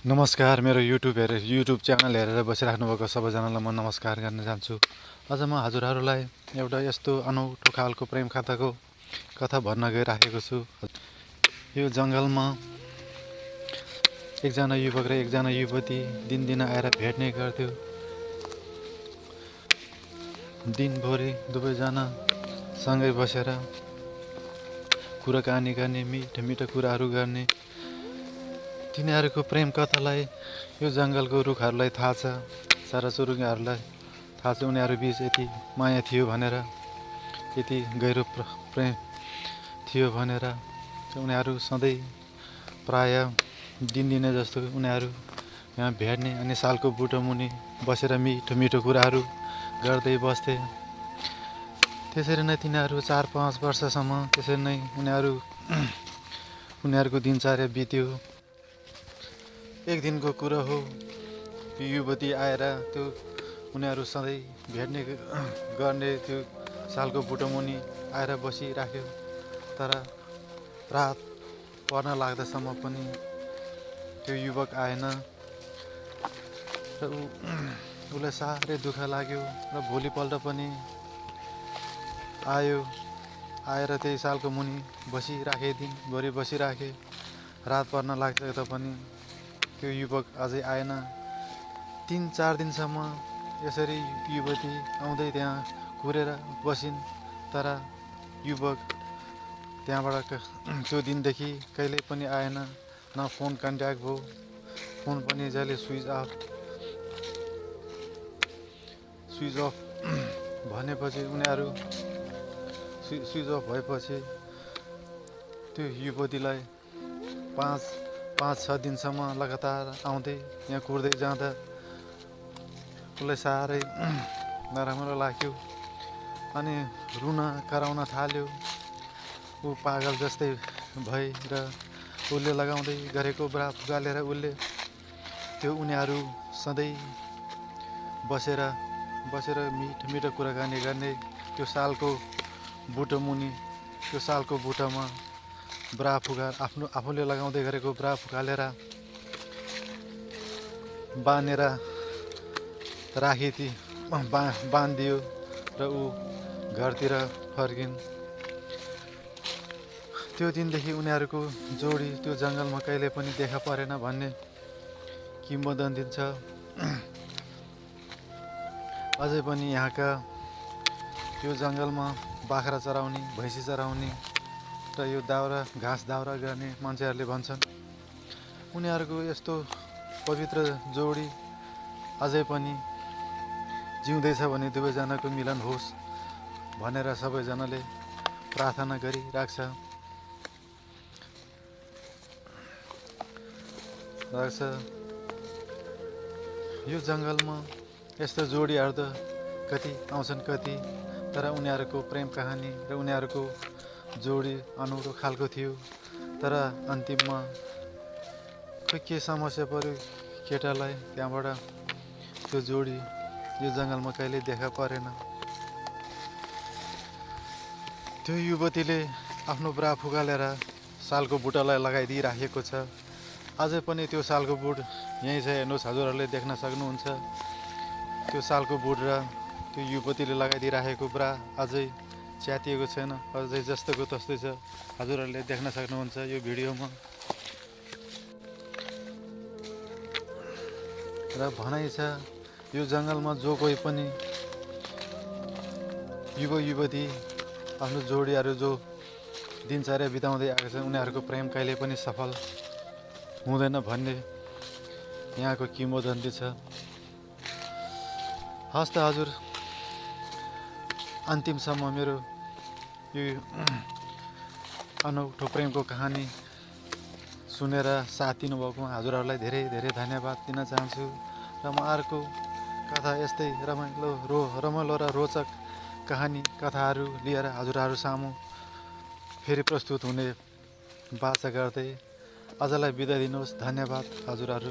नमस्कार। मेरो YouTube channel हेरेर बसिराख्नु भएको सबैजनालाई म नमस्कार गर्न चाहन्छु। आज म हजुरहरूलाई एउटा यस्तो अनौठो खालको प्रेम कथा भन्न गइराखेको छु। यो जङ्गलमा एकजना युवक र एकजना युवती दिनदिन आएर भेट्ने गर्थ्यो। दिनभरि दुवैजना सँगै बसेर कुराकानी गर्ने, मिठा कुराहरू गर्ने। तिनीहरूको प्रेम कथालाई यो जङ्गलको रुखहरूलाई थाहा छ, चराचुरुङ्गीहरूलाई थाहा छ उनीहरू बीच यति माया थियो भनेर, यति गहिरो प्रेम थियो भनेर। उनीहरू सधैँ प्राय दिनदिनै जस्तो उनीहरू यहाँ भेट्ने अनि सालको बुटो मुनि बसेर मिठो कुराहरू गर्दै बस्थे। त्यसरी नै तिनीहरू 4-5 वर्षसम्म त्यसरी नै उनीहरूको दिनचर्या बित्यो। एक दिनको कुरा हो, युवती आएर त्यो उनीहरू सधैँ भेट्ने गर्ने त्यो सालको बुटो मुनि आएर बसिराख्यो। तर रात पर्न लाग्दासम्म पनि त्यो युवक आएन र उसलाई साह्रै दुःख लाग्यो। र भोलिपल्ट पनि आएर त्यही सालको मुनि बसिराखे, दिनभरि बसिराखे। रात पर्न लाग्छ पनि त्यो युवक अझै आएन। 3-4 दिनसम्म यसरी युवती आउँदै त्यहाँ कुरेर बसिन्। तर युवक त्यहाँबाट त्यो दिनदेखि कहिल्यै पनि आएन। न फोन कन्ट्याक्ट भयो, फोन पनि जहिले स्विच अफ भनेपछि उनीहरू स्विच अफ भएपछि त्यो युवतीलाई 5-6 दिनसम्म लगातार आउँदै यहाँ कुर्दै जाँदा उसलाई साह्रै नराम्रो लाग्यो अनि रुन कराउन थाल्यो। ऊ पागल जस्तै भएर उसले लगाउँदै गरेको ब्रा फुकालेर उसले त्यो उनीहरू सधैँ बसेर मिठो कुराकानी गर्ने त्यो सालको बुटो मुनि, त्यो सालको बुटोमा आफूले लगाउँदै गरेको ब्रा फुकालेर बाँधेर बाँधिदियो र ऊ घरतिर फर्किन्। त्यो दिनदेखि उनीहरूको जोडी त्यो जङ्गलमा कहिले पनि देखा परेन भन्ने किंवदन्ती छ। अझै पनि यहाँका यो जङ्गलमा बाख्रा चराउने, भैँसी चराउने र यो घाँस दाउरा गर्ने मान्छेहरूले भन्छन् उनीहरूको यस्तो पवित्र जोडी अझै पनि जिउँदैछ भने दुवैजनाको मिलन होस् भनेर सबैजनाले प्रार्थना गरिराख्छ। यो जङ्गलमा यस्तो जोडीहरू त कति आउँछन् कति, तर उनीहरूको प्रेम कहानी र उनीहरूको जोडी अनौठो खालको थियो। तर अन्तिममा के समस्या पर्यो केटालाई, त्यहाँबाट त्यो जोडी यो जङ्गलमा कहिल्यै देखा परेन। त्यो युवतीले आफ्नो ब्रा फुकालेर सालको बुटलाई लगाइदिइराखेको छ। अझै पनि त्यो सालको बुट यहीँ छ, हेर्नुहोस्, हजुरहरूले देख्न सक्नुहुन्छ। त्यो सालको बुट र त्यो युवतीले लगाइदिइराखेको ब्रा अझै च्यातिएको छैन, अझै जस्तोको तस्तै छ। हजुरहरूले देख्न सक्नुहुन्छ यो भिडियोमा। र भनाइ छ यो जङ्गलमा जो कोही पनि युवती आफ्नो जोडीहरू जो दिनचर्या बिताउँदै आएको छ उनीहरूको प्रेम कहिले पनि सफल हुँदैन भन्ने यहाँको किंवदन्ती छ। हस् त हजुर, अन्तिमसम्म मेरो यो अनौठो प्रेमको कहानी सुनेर साथ दिनुभएकोमा हजुरहरूलाई धेरै धेरै धन्यवाद दिन चाहन्छु। र म अर्को कथा यस्तै रमाइलो र रोचक कथाहरू लिएर हजुरहरू सामु फेरि प्रस्तुत हुने बाचा गर्दै आजलाई बिदा दिनुहोस्। धन्यवाद हजुरहरू।